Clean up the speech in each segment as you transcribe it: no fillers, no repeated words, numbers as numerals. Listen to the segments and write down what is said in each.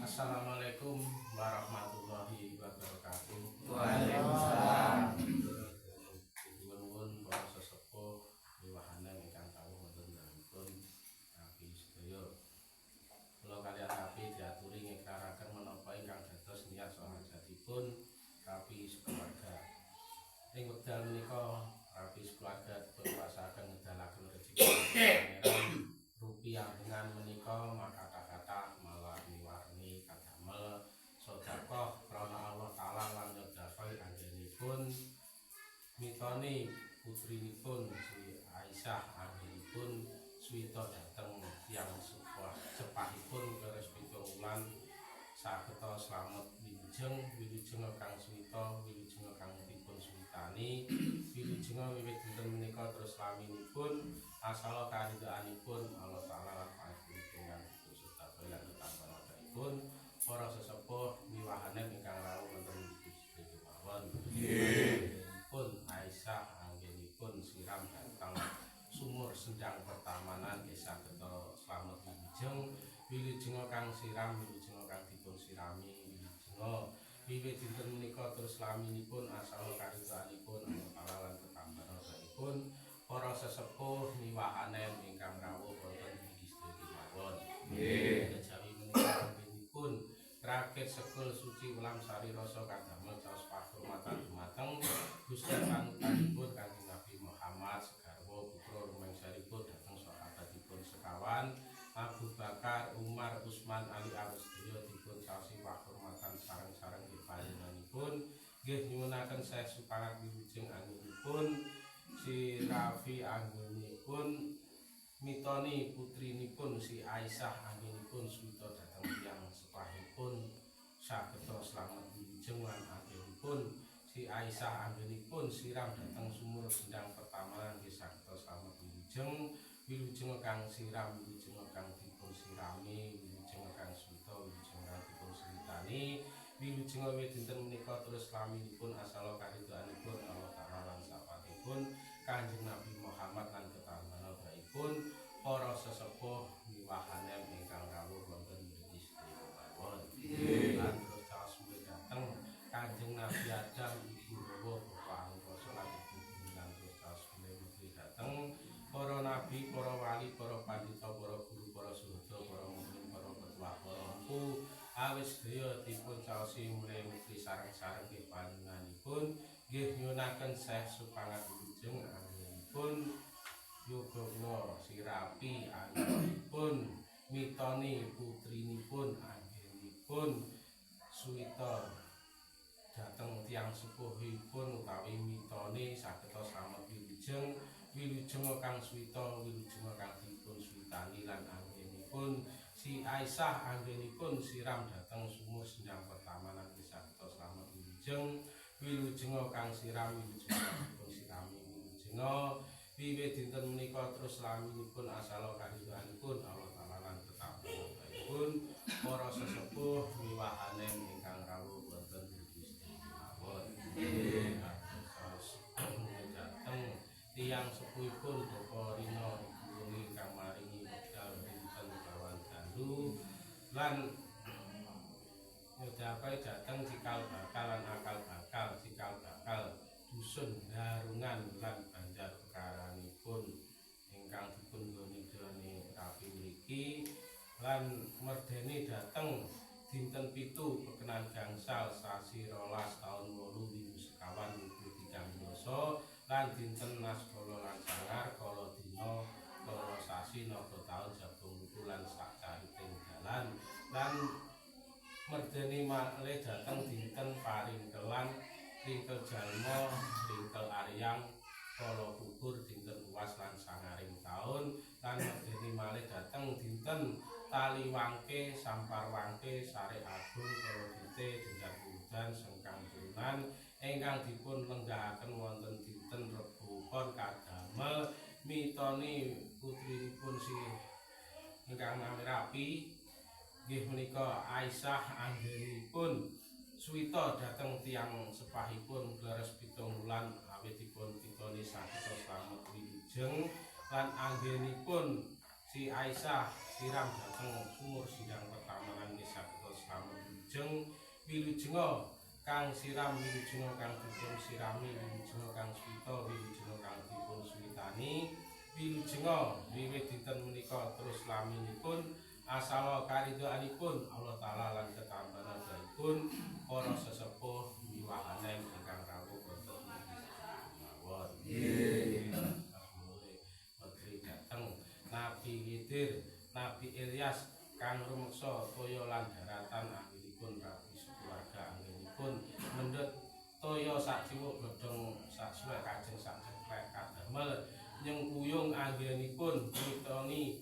Assalamualaikum warahmatullahi wabarakatuh. Waalaikumsalam. Nuwun para sesepuh miwahanen ingkang rawuh wonten dalemipun Rapi sedaya. Kula kaliyan Rapi diaturi ngikraraken menapa ingkang dados niat saha hajatipun Rapi sekeluarga. Ing wekdal menika Rapi sekeluarga dipun kuwasakaken ngedalaken rejeki pangeran rupiah dengan menika makathah-kathah mawarni-warni kadamel sedekah krana Allah Taala lan nyedekahi anggenipun mitoni putrinipun si Aisyah anggenipun suwita dhateng tiyang sepah sepahipun leres 7 wulan sageta slamet wilujeng, wilujeng kang suwita, wilujeng kang dipun suwitani, wilujeng wiwit dinten menika terus laminipun asala karidhoanipun Allah Taala lan panjenengan kang dipun sedekahi lan ketampan para sesepuh miwahanen ingkang rawuh wonten mriki sedaya mawon. Nggih. Pun Aisyah anggenipun siram dhateng sumur sendang pertamanan nggih sageta slamet wilujeng, wilujeng kang siram, wilujeng kang dipun sirami, wilujeng wiwit dinten menika terus laminipun asala karidhoanipun Allah Taala lan ketampan para sesepuh miwahanen ingkang rawuh wonten mriki sedaya mawon. Nggih. Kejawi menika anggenipun rakit sekul suci ulam sari rasa kadamel caos pakurmatan dumateng Gusti panutanipun Kanjeng Nabi Muhammad segarwa putra rumangsaripun dhateng sahabatipun sekawan Abu Bakar, Umar, Utsman, Ali awis sedaya dipun caosi pakurmatan sareng-sareng nggih panjenenganipun nggih nyuwunaken sae supangat wilujeng anggenipun si Rafi anggenipun mitoni putrinipun si Aisyah anggenipun suwita dhateng tiyang sepahipun sageta slamet wilujeng lan anggenipun si Aisyah anggenipun siram dhateng sumur sendang pertamanan nggih sageta slamet wilujeng, wilujeng kang siram, wilujeng kang dipun sirami, wilujeng kang suwita, wilujeng kang dipun suwitani, wilujeng wiwit dinten menika terus laminipun asala karidhoanipun Allah Taala lan sapatipun Kanjeng Nabi Muhammad lan ketambahan para sesepuh miwahanen ingkang rawuh wonten mriki sedaya mawon. Lan terus caos mulih dhateng Kanjeng Nabi Adam, Ibu Hawa, Bapak Angkasa lan Ibu Bumi lan terus caos mulih dhateng para nabi, para wali, para pandhita, para guru, para suhada, para mukmin, para ketua, para empu awis sedaya dipun caosi mulih mugi sareng-sareng nggih panjenenganipun nggih nyuwunaken seh supangat wilujeng anggenipun yoga kula sirapi anggenipun mitoni putrinipun anggenipun suwita dhateng tiyang sepuhipun utawi mitoni sageta slamet wilujeng, wilujeng kang suwita, wilujeng kang dipun suwitani lan anggenipun si Aisyah anggenipun siram dhateng sumur sendang pertamanan sageta slamet wilujeng, wilujeng kang siram, wilujeng kang dipun sirami, wilujeng wiwit dinten menika terus laminipun asala karidhoanipun Allah Taala lan ketampanipun para sesepuh miwahanen ingkang rawuh wonten mriki sedaya mawon. Terus dhateng tiyang sepuhipun Bapak Rino Ibu Wengi ingkang maringi wekdal dinten kawan dalu lan nyedhakae dhateng cikal bakal lan akal bakal cikal bakal dusun Darungan lan Banjar Pekaranipun ingkang dipun goni-goni rapi mriki lan merdeni dhateng dinten 7 pekenan gangsal sasi 12 taun 8 windu 25 wuku 3 dasa lan dinten Naskala lan Sangar kala dina kala sasi naga taun jabung wuku lan sakcariting dalan lan merdeni malih dhateng dinten paringkelan ringkel jalma ringkel aryang kala kubur dinten uwas lan sangaring taun lan merdeni malih dhateng dinten tali wangke sampar wangke sare agung kala dite dendar udan sengkang turunan ingkang dipun lenggahaken wonten dinten Rebo Pon kadamel mitoni putrinipun si ingkang nami Rapi nggih menika Aisyah anggenipun suwita dhateng tiyang sepahipun leres 7 wulan awitipun pitoni sageta slamet wilujeng lan anggenipun si Aisyah siram dhateng sumur sindang pertamanan nggih saged slamet wilujeng. Wilujenga kang siram, wilujenga kang dipun sirami, wilujenga kang suwita, wilujenga kang dipun suwitani. Wilujenga wiwit dinten menika terus laminipun asala karidhoanipun Allah Taala lan ketambahan pun para sesepuh miwahanen ingkang rawuh wonten mawon. Nggih. Menteri dateng Nabi Khidir, Nabi Ilyas kang rumeksa toya lan daratan anggenipun rapi sekeluarga, anggenipun mendhet toya sak ciwuk godhong sak suwek kajeng sak ceklek kadamel nyengkuyung anggenipun mitoni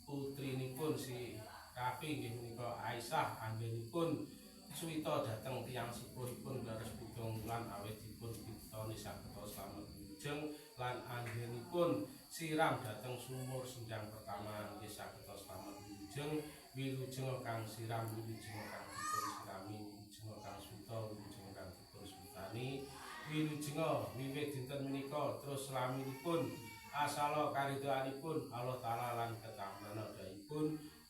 putrinipun si Rafi inggih menika Aisyah, anggenipun suwita dhateng tiyang sepuhipun leres 7 wulan awit dipun pitoni saged slamet wilujeng lan anggenipun siram dhateng sumur sendang pertama nggih saged slamet wilujeng. Wilujeng kang siram, wilujeng kang dipun sirami, wilujeng kang suwita, wilujeng kang dipun suwitani. Wilujeng wiwit dinten menika terus laminipun asala karidhoanipun Allah Taala lan ketambahan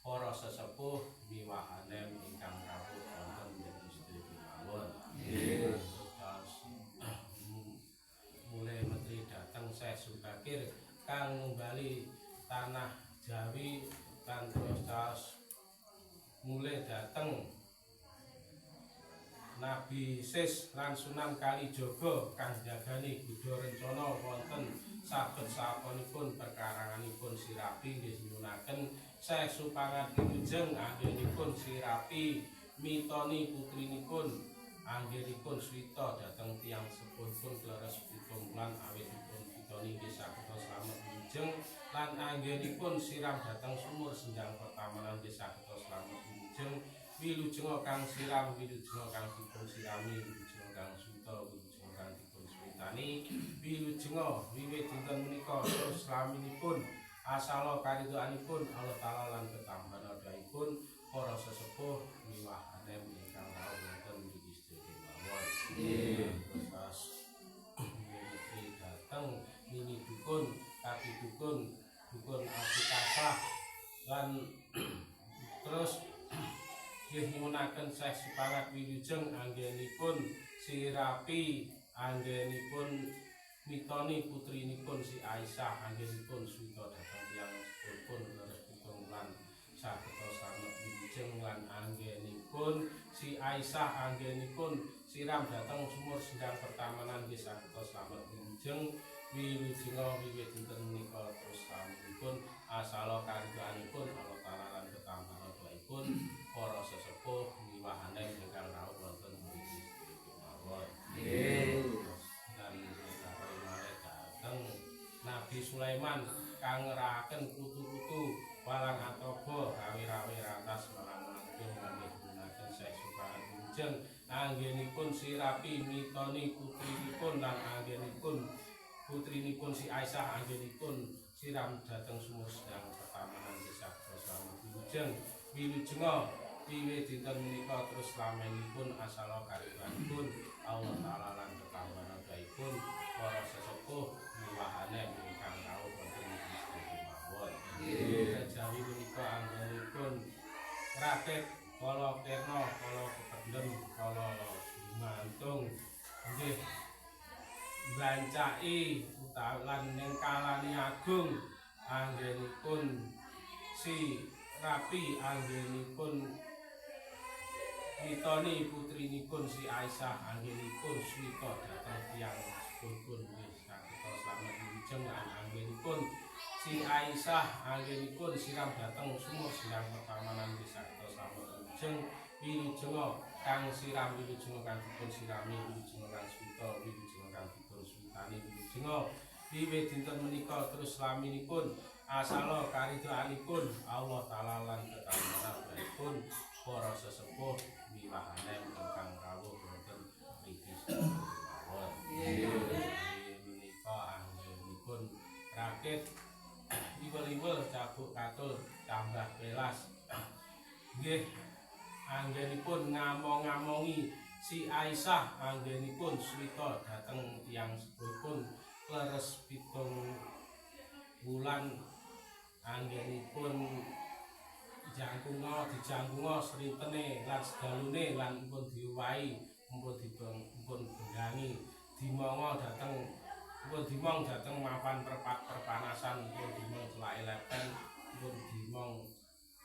para sesepuh miwahanen ingkang rawuh wonten mriki sedaya kemawon. Nggih. Terus mulai menteri dateng Syekh Subakir kang numbali tanah Jawi lan terus terus mulai dateng Nabi Sis lan Sunan Kalijaga kang jagani gudha rencana wonten saben saponipun perkaranganipun Sirapi nggih nyuwunaken Syekh Supangat wilujeng anggenipun Sirapi mitoni putrinipun anggenipun suwita dhateng tiyang sepuhipun kleres 7 wulan awitipun pitoni nggih saged slamet wilujeng lan anggenipun siram dhateng sumur sendang pertamanan nggih saged slamet wilujeng. Wilujeng kang siram, wilujeng kang dipun sirami, wilujeng kang suwita, wilujeng kang dipun suwitani. Wilujeng wiwit dinten menika terus laminipun asala karidhoanipun Allah Taala lan ketambahan para sesepuh miwahanen ingkang rawuh wonten mriki sedaya kemawon. Nggih. Terus menteri dateng Nini dukun, kaki dukun, dukun Abu Kasah lan terus nggih nyuwunaken Syekh Supangat wilujeng anggenipun sirapi anggenipun mitoni putrinipun si Aisyah, anggenipun suwita dhateng tiyang sepuhipun leres 7 wulan saged slamet wilujeng lan anggenipun si Aisyah anggenipun siram dhateng sumur sendang pertamanan nggih saged slamet wilujeng. Wilujeng wiwit dinten menika terus laminipun asala karidhoanipun Allah Taala lan ketambahan para sesepuh miwahanen ingkang rawuh wonten mriki sedaya kemawon. Nggih. Dan malih dhateng Nabi Sulaiman kang ngerakaken kutu-kutu walang atoba rawi-rawi ratas marang nggih gunaken Syekh Supangat wilujeng anggenipun sirapi mitoni putrinipun lan anggenipun putrinipun si Aisyah anggenipun siram dhateng sumur sendang pertamanan desa slamet wilujeng. Wilujeng wiwit dinten menika terus lamenipun asala karidhoanipun Allah Taala lan ketambahan para sesepuh miwahanen ingkang rawuh wonten mriki sedaya kemawon. Kejawi menika anggenipun rakit kala kirna, kala kependhem, kala gumantung nggih mbancaki utawi lan ning kalani agung anggenipun si Rapi anggenipun mitoni putrinipun si Aisyah, anggenipun suwita dhateng tiyang sepuhipun nggih saged slamet wilujeng lan anggenipun si Aisyah anggenipun siram dhateng sumur sendang pertamanan nggih saged slamet wilujeng. Wilujeng kang siram, wilujeng kang dipun sirami, wilujeng kang suwita, wilujeng kang dipun suwitani. Wilujeng wiwit dinten menika terus laminipun asala karidhoanipun Allah Taala lan ketambahan para sesepuh miwahanen ingkang rawuh wonten mriki sedaya kemawon. Menika anggenipun rakit iwel-iwel cabuk katul tambah pelas nggih anggenipun ngamong-ngamongi si Aisyah anggenipun suwita dhateng tiyang sepuhipun leres 7 wulan anggenipun Jangkunga dijangkunga srintene lan sedalune lan pun diuwahi, pun dibeng pun benggangi dimongo dhateng pun dimong dhateng mapan perpanasan, pun dimong celake lepen, pun dimong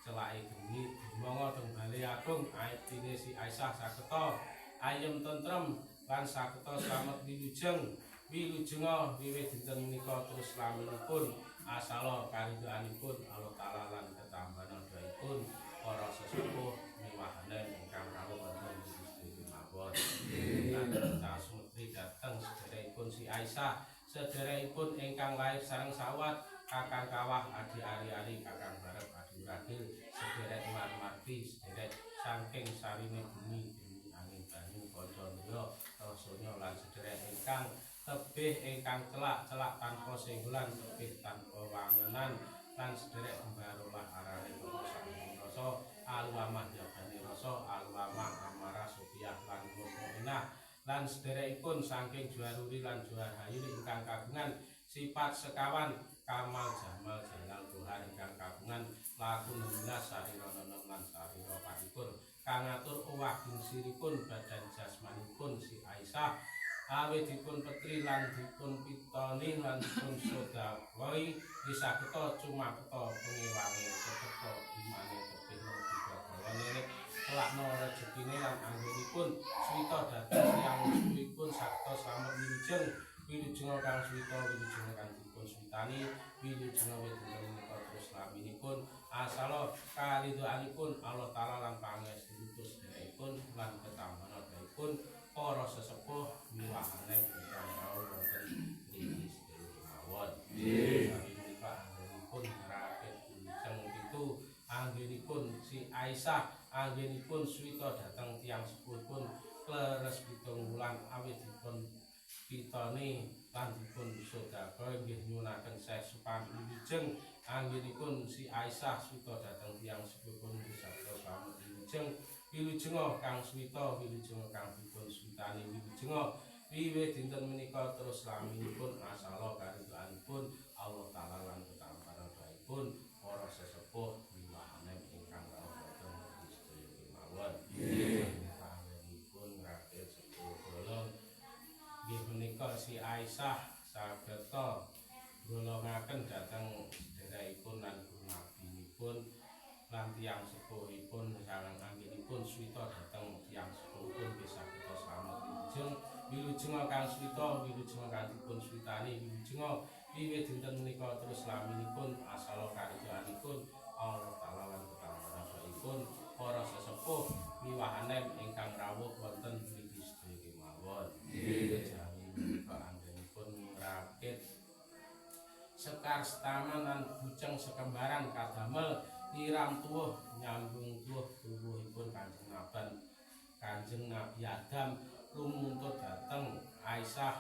celake geni, dimongo teng bale agung aitine si Aisyah sageta ayem tentrem lan sageta slamet wilujeng. Wilujenga wiwit dinten menika terus laminipun asala karidhoanipun Allah Taala lan ketambana doaipun para sesepuh miwahane ingkang rawuh wonten Gusti kemawon. Lan sumedri dhateng sederekipun si Aisyah, sederekipun ingkang lair sareng sawat, kakang kawah, adi ari-ari, kakang barep, adi ragil, sederek marmarti, sederek saking sarine bumi, geni angin banyu kanca liya rasanya lan sederek ingkang tebih ingkang celak-celak tanpa senggolan, tebih tanpa wangenan lan sederek kembarolah arane sak rasa aluamah jabane rasa aluamah amarah sopiah lan mukminah lan sederekipun saking Juaruri lan Juarhayuri ingkang kagungan sifat sekawan Kamal Jamal Jalal Tuhan ingkang kagungan laku 16 sarira 6 lan sarira 24 kang ngatur owah gingsiripun badan jasmanipun si Aisyah awit dipun petri lan dipun pitoni lan dipun sedekahi disaketa cumaketa pengewange ceketa imane tebih gawane kelakno rejekine lan anggenipun suwita dhateng tiyang sepuhipun sakta slamet wilujeng. Wilujeng kang suwita, wilujeng kang dipun suwitani, wilujeng dinten menika terus laminipun asala karidhoanipun Allah Taala lan pangestunipun sedherekipun lan ketambana pun para sesepuh miwahane ingkang rawuh wonten mriki sedaya kemawon. Nggih. Menika anggenipun ngrakit wilujeng pitu, anggenipun si Aisyah anggenipun suwita dhateng tiyang sepuhipun kleres 7 wulan awit dipun pitoni lan dipun sedekah nggih nyuwunaken Syekh Supami wilujeng. Anggenipun si Aisyah suwita dhateng tiyang sepuhipun sabda slamet wilujeng. Wilujenga kang suwita, wilujenga kang dipun suwitani, wilujenga wiwit dinten menika terus laminipun asala karidhoanipun Allah Taala lan ketamparan doaipun para sesepuh miwahane ingkang rawuh wonten mriki sedaya kemawon. Nggih. Anggenipun ngrakit 10 golong nggih menika si Aisyah sageta golongaken dhateng sederekipun lan guru nabinipun lan tiyang sepuhipun sareng anggenipun suwita dhateng tiyang sepuhipun nggih sageta slamet wilujeng. Wilujeng kang suwita, wilujeng kang dipun suwitani, wilujeng wiwit dinten menika terus laminipun asala karidhoanipun Allah Taala lan ketamanipun para sesepuh miwahane ingkang rawuh wonten mriki sedaya kemawon. Nggih. Jawi menika anggenipun ngrakit sekar setaman lan buceng sekembaran kadamel nyiram tuwuh nyambung tuwuh tuwuhipun Kanjeng Naban Kanjeng Nabi Adam lumuntut dhateng Aisyah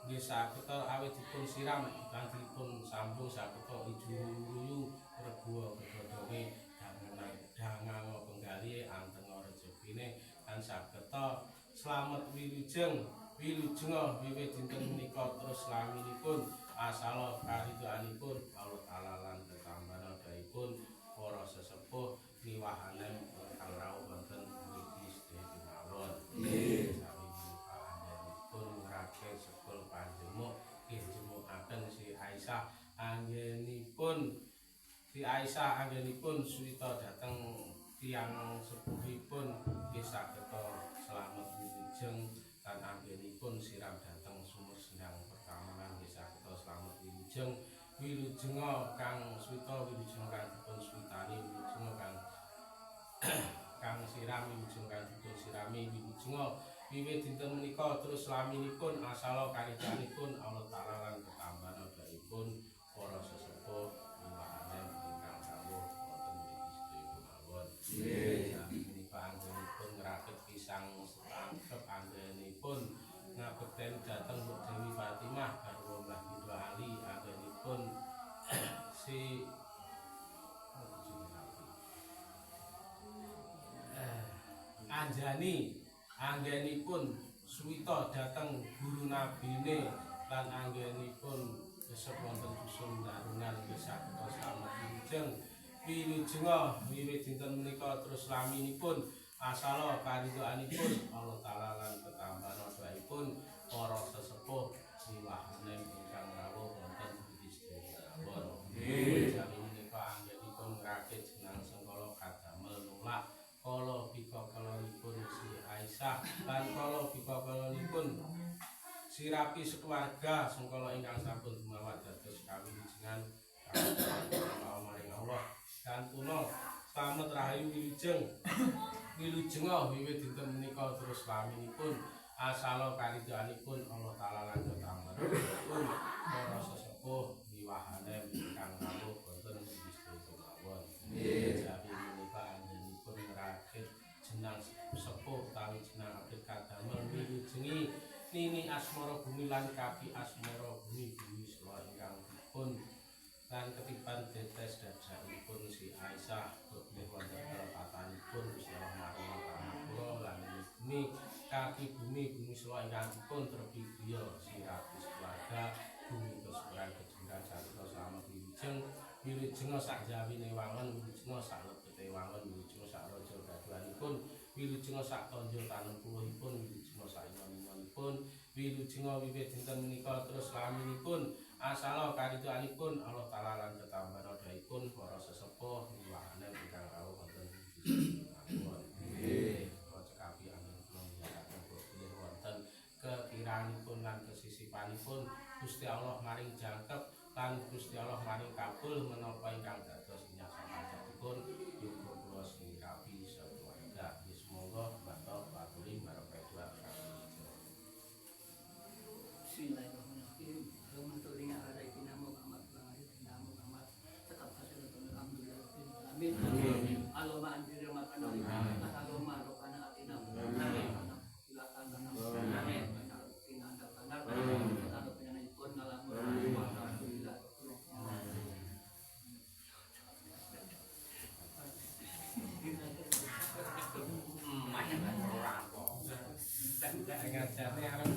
nggih sageta awit dipun siram lan dipun sambung sageta ijo ruyu reguwa gegodhonge dangango penggalihe antenga rejekine lan sageta slamet wilujeng. Wilujenga wiwit dinten menika terus laminipun asala karidhoanipun Allah Taala lan ketambana doaipun para sesepuh miwahane ingkang rawuh wonten mriki sedaya kemawon. Nggih. Sami menika anggenipun ngrakit sekul panjemuk nggih jemukaken si Aisyah anggenipun si Aisyah anggenipun suwita dhateng tiyang sepuhipun nggih sageta slamet wilujeng lan anggenipun siram dhateng sumur sendang pertamanan nggih sageta slamet wilujeng. Wilujenga kang suwita, wilujeng kang dipun suwitani, wilujenga kang kang siram, wilujeng kang dipun sirami, wilujenga wiwit dinten menika terus laminipun asala karidhoanipun Allah Taala lan ketambana doaipun para sesepuh miwahane ingkang rawuh wonten mriki sedaya kemawon. Nggih. Sami menika anggenipun ngrakit pisang setangkep anggenipun ngabekten dhateng Mbok Dewi Fatimah garwa Mbah Bidwa Ali anggenipun si Anjani anggenipun suwita dhateng guru nabine lan anggenipun gesep wonten dusun Darungan nggih sageta slamet wilujeng. Wilujenga wiwit dinten menika terus laminipun asala karidhoanipun Allah Taala lan ketambahan doaipun para sesepuh wiwahanem ingkang rawuh wonten budi sedaya mawon. Jawi menika anggenipun ngrakit jenang sengkala kadamel nulak kala bikakalonipun Si Aisyah lan kala bikakalonipun sirapi sekeluarga sengkala ingkang sampun dumawat dados kawilujengan maring Allah. Kantuna slamet rahayu wilujeng wilujenga wiwit dinten menika terus laminipun asala karidhoanipun Allah Taala lan ketambahanipun para sesepuh wiwahane ingkang rawuh wonten budi sedaya mawon. Jawi menika anggenipun ngrakit jenang sepuh utawi jenang abet kadamel wilujengi Nini asmara bumi lan kapi asmara bumi bumi sela ingkang dipun lan ketiban tetes dadakipun Si Aisyah bilih wonten kelepatanipun Gusti Allah maring pangapura lan bumi kaki bumi bumi sela ingkang dipun trepi griya sirapi keluarga bumi kesukuran kejengkang carita slamet wilujeng wilujenga sak jawine wangun wilujenga sak lebete wangun wilujenga sak raja gaduhanipun wilujenga sak tandha tanempuhipun wilujenga sak ingon-ingonipun wilujenga wiwit dinten menika terus laminipun asala karidhoanipun Allah Taala lan ketambahan doaipun para sesepuh wiwahane ingkang rawuh wonten mawon. Nggih, kula cekapi anggen kula nindakaken bilih wonten kekiranipun lan kesisipanipun Gusti Allah maring jangkep lan Gusti Allah maring kabul menapa ingkang dados inyak sampajatipun yoga kula sirapi sakeluarga. Nggih, semoga batok aturi barokah doa. Bismillahirrahmanirrahim. Allahumma sholli ala sayyidina Muhammad wa ala sayyidina Muhammad. Tetap hasil. Amin. Allahumma anzir makana. Allahumma rabbana atina. Amin. Silakan tanam. Amin. Tina anda benar. Pun alhamdulillah. Ngajane arep